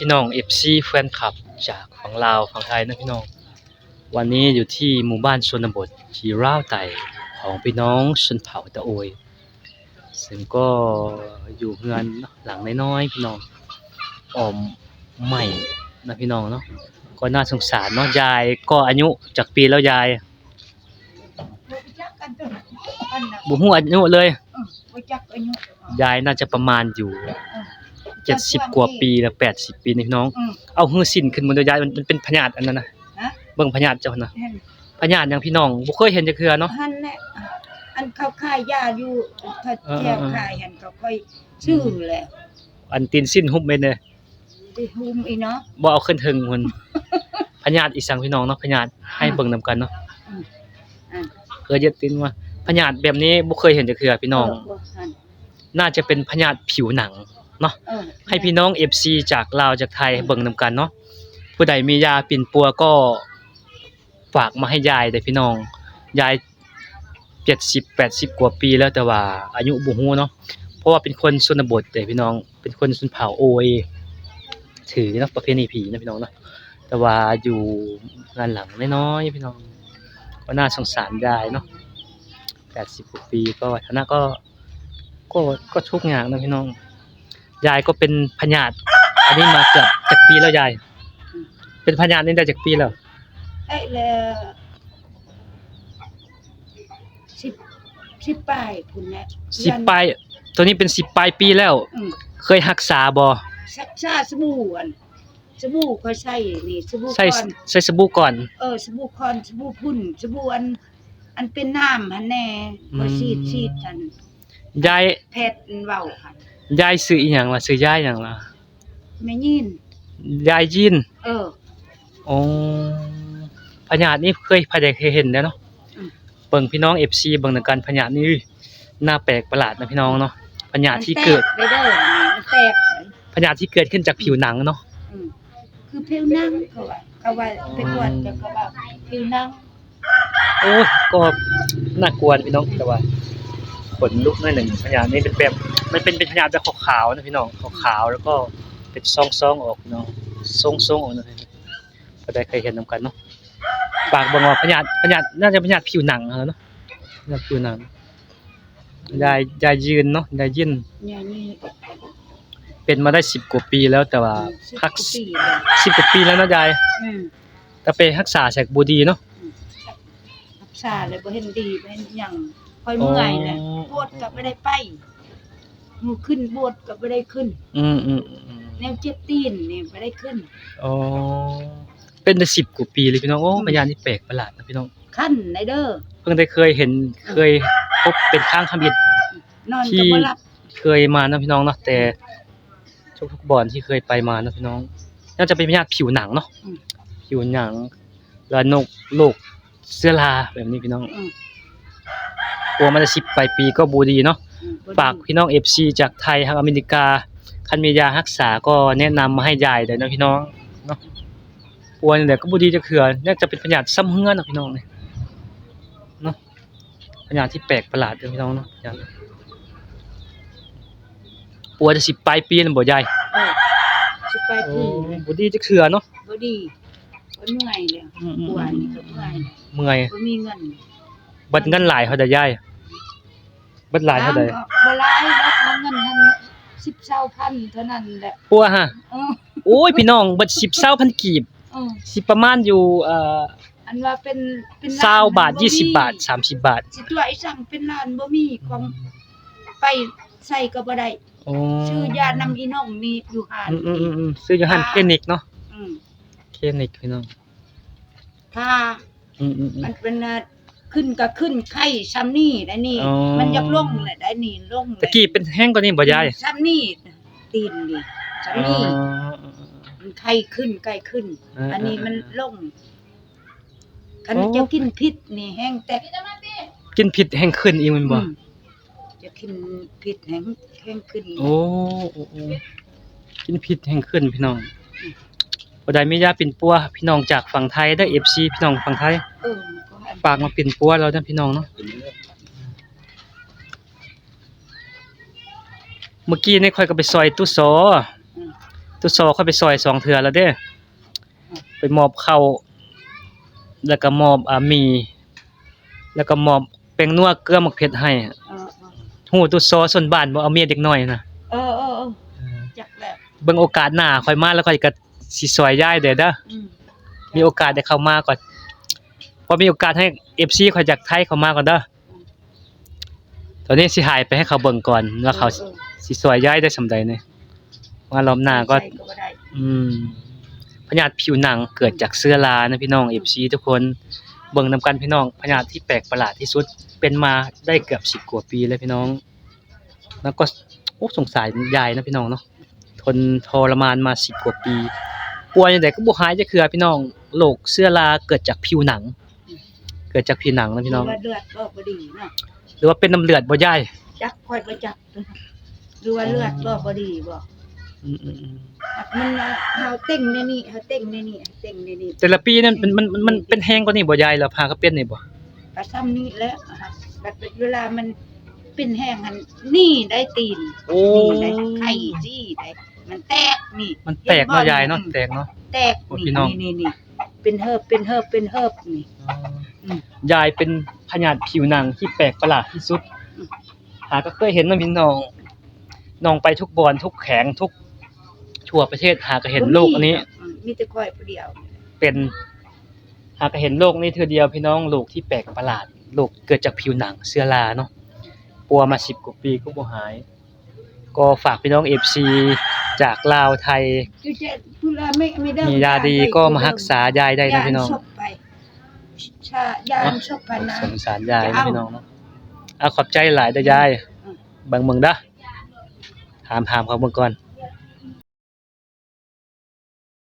ພີ່ນ້ອງ ເອັຟຊີ ແຟນຄລັບຈາກຝັ່ງລາວຝັ່ງໄທນະພີ່ນ້ອງ, ວັນນີ້ຢູ່ທີ່ໝູ່ບ້ານຊົນນະບົດທີ່ລາວໃຕ້ຂອງພີ່ນ້ອງຊົນເຜົ່າຕະໂອຍ, ເຊິ່ງກໍຢູ່ເຮືອນເນາະ ຫຼັງນ້ອຍໆ ພີ່ນ້ອງ, ອ້ອມໄມ້ນະພີ່ນ້ອງເນາະ, ກໍໜ້າສົງສານເນາະ. ຍາຍກໍອາຍຸຈັກປີແລ້ວຍາຍ? ບໍ່ຮູ້ອາຍຸເລີຍ. ອືມ ບໍ່ຈັກອາຍຸ. ຍາຍໜ້າຈະປະມານຢູ່ ເອີ ເຈັດສິບກວ່າປີ ຫຼື ແປດສິບປີນີ້ພີ່ນ້ອງ. ອືມ ເອົາຮືສິ້ນຂຶ້ນເບິ່ງເດີຍາຍ, ມັນ ມັນເປັນພະຍາດອັນນັ້ນນະ. ຮະ? ເບິ່ງພະຍາດເຈົ້າຫັ້ນນະ. ພະຍາດຫຍັງພີ່ນ້ອງ ບໍ່ເຄີຍເຫັນຈັກເທື່ອເນາະ. ຫັ້ນແຫຼະ ອັນເຂົາຂາຍຢາຢູ່ ເຂົາ ເອີ ແຖວຂາຍຫັ້ນ ເຂົາຄ່ອຍຊື້ແຫຼະ. ອັນຕີນສິ້ນຫຸບແມ່ນເດ້. ໄປຫຸ້ມອີເນາະ ບໍ່ເອົາຂຶ້ນເທິງພຸ້ນ. ພະຍາດອີສັງພີ່ນ້ອງເນາະ, ພະຍາດໃຫ້ເບິ່ງນຳກັນເນາະ. ອືມ ອືມ ເອີ ຢາດຕິນວ່າພະຍາດແບບນີ້ບໍ່ເຄີຍເຫັນຈັກເທື່ອພີ່ນ້ອງ. ເອີ ບໍ່ທັນ ໜ້າຈະເປັນພະຍາດຜິວໜັງເນາະ. ເອີ ໃຫ້ພີ່ນ້ອງເອັຟຊີຈາກລາວຈາກໄທ ອືມ ເບິ່ງນຳກັນເນາະ. ຜູ້ໃດມີຢາປິ່ນປົວກໍ ຝາກມາໃຫ້ຍາຍເດີ້ພີ່ນ້ອງ. ຍາຍເຈັດສິບ ແປດສິບກວ່າປີແລ້ວ ແຕ່ວ່າອາຍຸບໍ່ຮູ້ເນາະ, ເພາະວ່າເປັນຄົນຊົນນະບົດເດ້ພີ່ນ້ອງ, ເປັນຄົນຊົນເຜົ່າໂອຍ ຖືເນາະ ປະເພນີຜີນະພີ່ນ້ອງເນາະ, ແຕ່ວ່າຢູ່ເຮືອນຫຼັງນ້ອຍໆ ພີ່ນ້ອງ. ກໍໜ້າສົງສານຍາຍເນາະ, ແປດສິບກວ່າປີ ກໍຖານະກໍ ກໍ ກໍທຸກຍາກນະພີ່ນ້ອງ. ຍາຍກໍເປັນພະຍາດອັນນີ້ມາເກືອບຈັກປີແລ້ວຍາຍ? ເປັນພະຍາດນີ້ໄດ້ຈັກປີແລ້ວ? ໄດ້ແລ້ວ ສິບ ສິບປາຍພຸ້ນແຫຼະ. ສິບປາຍ ໂຕນີ້ເປັນສິບປາຍປີແລ້ວ. ອືມ ເຄີຍຮັກສາບໍ່? ຮັກສາສະບູ ອັນ ສະບູຂ້ອຍໃຊ້ນີ້ ສະບູ ໃຊ້ ກ່ອນ ໃຊ້ສະບູກ່ອນ. ເອີ ສະບູກ່ອນ ສະບູຝຸ່ນ ສະບູອັນ ອັນເປັນນ້ຳຫັ້ນແດ່. ອືມ ຂ້ອຍສີດ ສີດຫັ້ນ ຍາຍ ແພດເວົ້າຫັ້ນ. ຍາຍຊື່ອີຫຍັງລະ? ຊື່ຍາຍຫຍັງລະ? ແມ່ຍິນ. ຍາຍຢິນ. ເອີ ໂອ້ ພະຍາດນີ້ເຄີຍ ໃຜໃດເຄີຍເຫັນແດ່ເນາະ. ອືມ ເບິ່ງພີ່ນ້ອງເອັຟຊີເບິ່ງນຳກັນ, ພະຍາດນີ້ໜ້າແປກປະຫຼາດນະພີ່ນ້ອງເນາະ. ພະຍາດທີ່ເກີດ ມັນແຕກໄດ້ເດີ ມັນແຕກ ພະຍາດທີ່ເກີດຂຶ້ນຈາກຜິວໜັງເນາະ. ອືມ ຄືຜິວໜັງ ເຂົາວ່າ ເຂົາວ່າໄປກວດ ອືມ ກໍເຂົາວ່າຜິວໜັງ. ໂອ້ຍ ກໍໜ້າກົວນະພີ່ນ້ອງ, ແຕ່ວ່າຂົນລຸກໜ້ອຍໜຶ່ງ. ພະຍາດນີ້ເປັນແບບ ມັນເປັນ ເປັນພະຍາດແບບຂາວໆນະພີ່ນ້ອງ, ຂາວໆ ແລ້ວກໍເປັນຊ່ອງໆອອກເນາະ, ຊ່ອງໆອອກເນາະ. ຜູ້ໃດເຄີຍເຫັນນຳກັນເນາະ ຝາກເບິ່ງວ່າພະຍາດ ພະຍາດ ໜ້າຈະພະຍາດຜິວໜັງຫັ້ນແຫຼະເນາະ, ພະຍາດຜິວໜັງ. ຍາຍ ຍາຍຢືນເນາະ ຍາຍຢືນ ຍາຍນີ້ ເປັນມາໄດ້ສິບກວ່າປີແລ້ວ ແຕ່ວ່າ ອືມ ສິບກວ່າປີແລ້ວ ຮັກສາ ສິບກວ່າປີແລ້ວເນາະຍາຍ. ອືມ ແຕ່ໄປຮັກສາໃສກໍບໍ່ດີເນາະ. ອືມ ຮັກສາແລ້ວບໍ່ເຫັນດີ ບໍ່ເຫັນຫຍັງ ຂ້ອຍເມື່ອຍແຫຼະ. ອໍ ໂບດກໍບໍ່ໄດ້ໄປ ມື້ຂຶ້ນໂບດກໍບໍ່ໄດ້ຂຶ້ນ. ອືມໆໆໆ ແນວເຈັບຕີນນີ້ບໍ່ໄດ້ຂຶ້ນ. ອໍ ເປັນໄດ້ສິບກວ່າປີເລີຍພີ່ນ້ອງ. ໂອ້ ອືມ ພະຍາດນີ້ແປກປະຫຼາດນະພີ່ນ້ອງ. ຄັນໄດເດີ ເພິ່ງໄດ້ເຄີຍເຫັນ ເຄີຍພົບເປັນຄັ້ງທຳອິດ ນອນກໍບໍ່ຫຼັບ ທີ່ເຄີຍມານຳພີ່ນ້ອງເນາະ, ແຕ່ທຸກໆບ່ອນທີ່ເຄີຍໄປມານຳພີ່ນ້ອງ. ໜ້າຈະເປັນພະຍາດຜິວໜັງເນາະ. ອືມ ຜິວໜັງ ແລ້ວໂລກ ໂລກເຊື້ອລາແບບນີ້ພີ່ນ້ອງ. ອືມ ປົວມາໄດ້ສິບປາຍປີກໍບໍ່ດີເນາະ. ອືມ ບໍ່ດີ. ຝາກພີ່ນ້ອງເອັຟຊີຈາກໄທ ທາງອາເມລິກາ ຄັນມີຢາຮັກສາກໍແນະນຳມາໃຫ້ຢາຍໄດ້ເນາະພີ່ນ້ອງເນາະ. ປົວນີ້ແຫຼະກໍບໍ່ດີຈັກເທື່ອ, ໜ້າຈະເປັນພະຍາດຊຳເຮື້ອນະພີ່ນ້ອງເນາະ. ພະຍາດທີ່ແປກປະຫຼາດເດີພີ່ນ້ອງເນາະ. ປົວໄດ້ສິບປາຍປີແລ້ວບໍ່ຍາຍ? ເອີ ສິບປາຍປີ. ໂອ້ ບໍ່ດີຈັກເທື່ອເນາະ. ບໍ່ດີ ເມື່ອຍແລ້ວ. ອືມໆໆ ປົວນີ້ກໍເມື່ອຍ ເມື່ອຍ ບໍ່ມີເງິນ. ເບິດເງິນຫຼາຍເທົ່າໃດຍາຍ? ເບິດຫຼາຍເທົ່າໃດ? ບໍ່ຫຼາຍດອກ ເງິນຫັ້ນສິບຊາວພັນເທົ່ານັ້ນແຫຼະ ປົວຫະ. ເອີ ໂອ້ຍ ພີ່ນ້ອງ ເບິດສິບຊາວພັນກີບ. ເອີ ຊິປະມານຢູ່ ເອີ ອັນວ່າເປັນ ເປັນລ້ານ ຊາວບາດ ບໍ່ມີ ຍີ່ສິບບາດ ສາມສິບບາດ. ຊິຕົວະອີ່ສັງເປັນລ້ານບໍ່ມີ ຂອງ ອືມ ໄປໃສກໍບໍ່ໄດ້. ອໍ ຊື້ຢານຳອີ່ນ້ອງນີ້ຢູ່ຮ້ານ. ອືມໆໆ ຊື້ຢູ່ຮ້ານຄລີນິກເນາະ. ອືມ ຄລີນິກພີ່ນ້ອງ ຖ້າ ອືມໆໆ ມັນເປັນ ຂຶ້ນກໍຂຶ້ນໄຂ້ຊ່ຳນີ້ໄດ໋ນີ້. ອໍ ມັນຢາກລົງແຫຼະໄດ໋ນີ້ ລົງ. ແຕ່ກີ້ເປັນແຮງກວ່ານີ້ບໍ່ຍາຍ? ອືມ ຊ່ຳນີ້ ຕີນນີ້ ຊ່ຳນີ້. ອໍ ມັນໄຂ້ຂຶ້ນ ໄຂ້ຂຶ້ນ. ເອີ ອັນນີ້ມັນລົງ. ເອີ ຄັນ ໂອ້ ເຈົ້າກິນຜິດນີ້ແຮງແຕກ ກິນຜິດແຮງຂຶ້ນອີກແມ່ນບໍ່? ອືມ ຈະກິນຜິດແຮງ ແຮງຂຶ້ນ. ໂອ້ ໂອ້ ໂອ້ ກິນຜິດແຮງຂຶ້ນພີ່ນ້ອງ. ອືມ ຜູ້ໃດມີຢາປິ່ນປົວ ພີ່ນ້ອງຈາກຝັ່ງໄທເດີ ເອັຟຊີ ພີ່ນ້ອງຝັ່ງໄທ. ເອີ ຝາກມາປິ່ນປົວລາວເດີພີ່ນ້ອງເນາະ. ມື້ກີ້ນີ້ຂ້ອຍກໍໄປຊ່ອຍຕູ້ສໍ. ອືມ ໂຕ ຕຸດຊໍຂ້ອຍໄປຊ່ອຍສອງເທື່ອແລ້ວເດ້ ໄປມອບເຂົ້າ ແລ້ວກໍມອບ ອາ ໝີ່ ແລ້ວກໍມອບແປ້ງນົວ ເກືອ ໝາກເຜັດໃຫ້. ເອີ ເອີ ຮູ້ຕຸດຊໍຊົນບ້ານບໍ່ ເອົາເມຍເດັກນ້ອຍນະ? ເອີ ເອີ ເອີ ເອີ ຈັກແລ້ວ ເບິ່ງໂອກາດໜ້າຂ້ອຍມາແລ້ວ ຂ້ອຍກໍຊິຊ່ອຍຍາຍແດ່ເດີ. ອືມ ມີໂອກາດໄດ້ເຂົ້າມາກໍ ພໍມີໂອກາດໃຫ້ເອັຟຊີຂ້ອຍຈາກໄທເຂົ້າມາກ່ອນເດີ. ຕອນນີ້ຊິຫາຍໄປໃຫ້ເຂົາເບິ່ງກ່ອນວ່າເຂົາ ເອີ ເອີ ຊິຊ່ອຍຍາຍໄດ້ສ່ຳໃດນີ້ ມາລອບໜ້າກໍ ໃສ່ກໍບໍ່ໄດ້. ອືມ ພະຍາດຜິວໜັງເກີດຈາກເຊື້ອລານະພີ່ນ້ອງ ເອັຟຊີທຸກຄົນ ເບິ່ງນຳກັນພີ່ນ້ອງ ພະຍາດທີ່ແປກປະຫຼາດທີ່ສຸດ ເປັນມາໄດ້ເກືອບສິບກວ່າປີແລ້ວພີ່ນ້ອງ. ແລ້ວກໍ ໂອ້ ສົງສານຍາຍນະພີ່ນ້ອງເນາະ ທົນທໍລະມານມາສິບກວ່າປີ ປ່ວຍຈັ່ງໃດກໍບໍ່ຫາຍຈັກເທື່ອພີ່ນ້ອງ. ໂລກເຊື້ອລາເກີດຈາກຜິວໜັງ ເກີດຈາກຜິວໜັງນະພີ່ນ້ອງ ຫຼືວ່າເລືອດບໍ່ ບໍ່ດີເນາະ ຫຼືວ່າເປັນນ້ຳເລືອດບໍ່ຍາຍ? ຈັກ ຂ້ອຍບໍ່ຈັກ ຫຼືວ່າເລືອດບໍ່ ອໍ ບໍ່ດີບໍ່? ອືມໆໆ ມັນ ເຮົາເຕັງໃນນີ້ ເຮົາເຕັງໃນນີ້ ເຮົາເຕັງໃນນີ້ ແຕ່ລະປີນັ້ນ ມັນ ມັນ ມັນ ມັນເປັນແຮງກວ່ານີ້ບໍ່ຍາຍ ລະພາກັນເປັນນີ້ບໍ່? ກໍສ່ຳນີ້ແຫຼະ ບັດເວລາມັນເປັນແຮງຫັ້ນ ນີ້ໄດ້ຕີນ ໂອ້ ນີ້ໄດ້ ໄຂ້ຊີ້ໄດ້ ມັນແຕກນີ້ ມັນແຕກເນາະ ເຫັນບໍ່ ຍາຍເນາະ ນີ້ ອືມ ແຕກເນາະ ແຕກ ໂອ້ ນີ້ ພີ່ນ້ອງ ນີ້ ນີ້ ນີ້ ເປັນເຮີບ ເປັນເຮີບ ເປັນເຮີບນີ້ ອໍ ອືມ ຍາຍເປັນພະຍາດຜິວໜັງທີ່ແປກປະຫຼາດທີ່ສຸດ ອືມ ຫາກໍເຄີຍເຫັນນຳພີ່ນ້ອງ ນ້ອງໄປທຸກບ່ອນ ທຸກແຂວງ ທຸກ ທົ່ວປະເທດ ຫາກໍເຫັນໂລກອັນນີ້ ອືມ ມີແຕ່ຂ້ອຍຜູ້ດຽວເປັນ ຫາກໍເຫັນໂລກນີ້ເທື່ອດຽວພີ່ນ້ອງ ໂລກທີ່ແປກປະຫຼາດ ໂລກເກີດຈາກຜິວໜັງ ເຊື້ອລາເນາະ ປົວມາສິບກວ່າປີກໍບໍ່ຫາຍ. ກໍຝາກພີ່ນ້ອງເອັຟຊີຈາກລາວ ໄທ ມີຢາດີກໍມາຮັກສາຍາຍໄດ້ນະພີ່ນ້ອງ ສົງສານຍາຍນະພີ່ນ້ອງເນາະ. ອາ ຂອບໃຈຫຼາຍເດີຍາຍ ອືມ ເບິ່ງເບິ່ງເດີ ຖາມ ຖາມເຂົາເບິ່ງກ່ອນ.